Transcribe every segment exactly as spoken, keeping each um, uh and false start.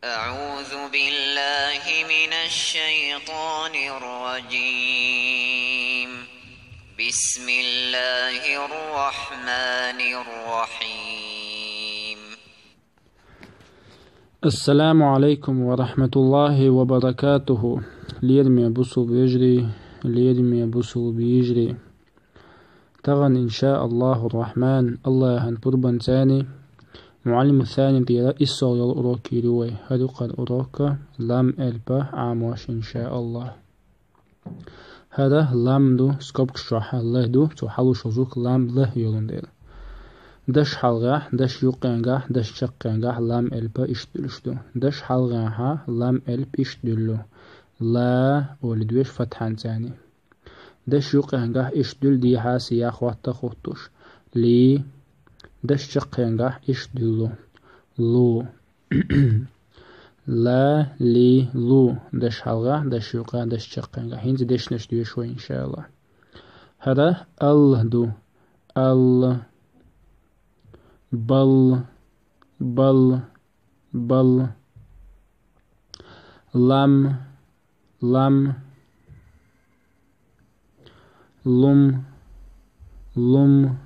أعوذ بالله من الشيطان الرجيم. بسم الله الرحمن الرحيم. السلام عليكم ورحمة الله وبركاته. Лераме бусулба вежарий, лераме бусулба йижарий. Тахан, иншааллаху рахман, Аллахьан пурбанца, Муаллиму Сани тӀера иссалгӀа йола урок йийр вай. ХӀара юкъара урока лам элп Ӏамош, иншааллах. ХӀара лам ду, скобкаш чохь л ду, цо хьалуш йолу звук лам л йолун дела. Даш хьалхахь, даш юккъехь, даш чаккхехь лам элп иштта дуьллуш ду. Даш хьалхахь лам элп иштта дуьллу: ла олий доьшу фатхьанца. Даш юккъехь иштта дуьллу, дехьа, сехьа, хӀотта, хӀуттуш: ли. Даш чаккхехь иштта дуьллу: лу. Ла, ли, лу. Даш хьалхахь, даш юккъехь, даш чаккхехь. ХӀинца дешнаш доьшу вай, иншааллах. ХӀара ал ду. Ал. Бал. Бал. Бал. Лам. Лам. Лум. Лум.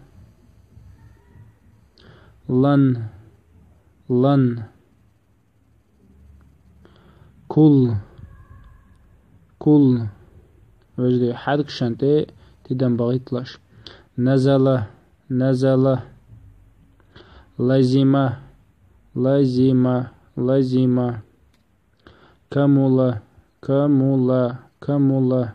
Лан. Лан. Кул. Кул. Вежарий, хьаьркашна тӀе тидам бахийталаш. Назала. Назала. Лазима. Лазима. Лазима. Камула. Камула. Камула.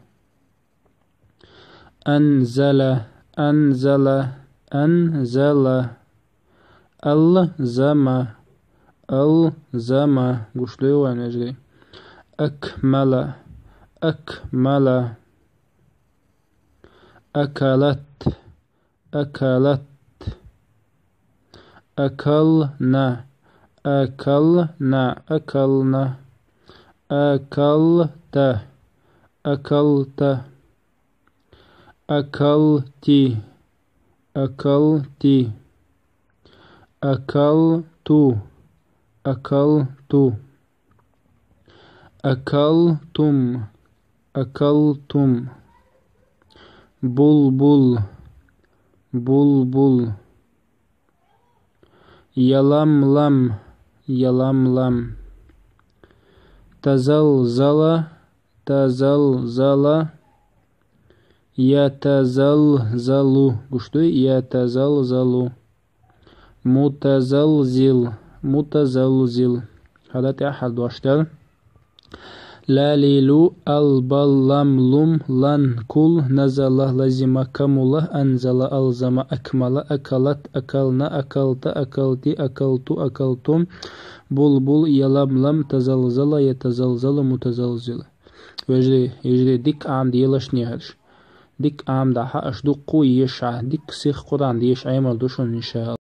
Анзала. Анзала. Анзала. Алзама. Алзама. Гуш дуй вайн, вежарий? Акмала. Акмала. Акалат. Акалат. Акална. Акална. Акална. Акалта. Акалта. Акалти. Акалти. Акалту. Акалту. Акалтум. Акалтум. Булбул. Булбул. Яламлам. Яламлам. Тазалзала. Тазалзала. Ятазалзалу. Гуш дуй? Ятазалзалу. Мутазалзил. Мутазалзил. ХӀара тӀехь хьал дош дара. Ла, ли, лу, ал, бал, лам, лум, лан, кул, назала, лазима, камула, анзала, алзама, акмала, акалат, акална, акалта, акалти, акалту, акалтум, булбул, яламлам, тазалзала, ятазалзалу, мутазалзил. Вежарий, йижарий, дика Ӏама делаш нехарш. Дика Ӏама дахьа, аша дуккха а ешахь, дика сиха Къуръан деша Ӏемал ду шуна, иншааллах.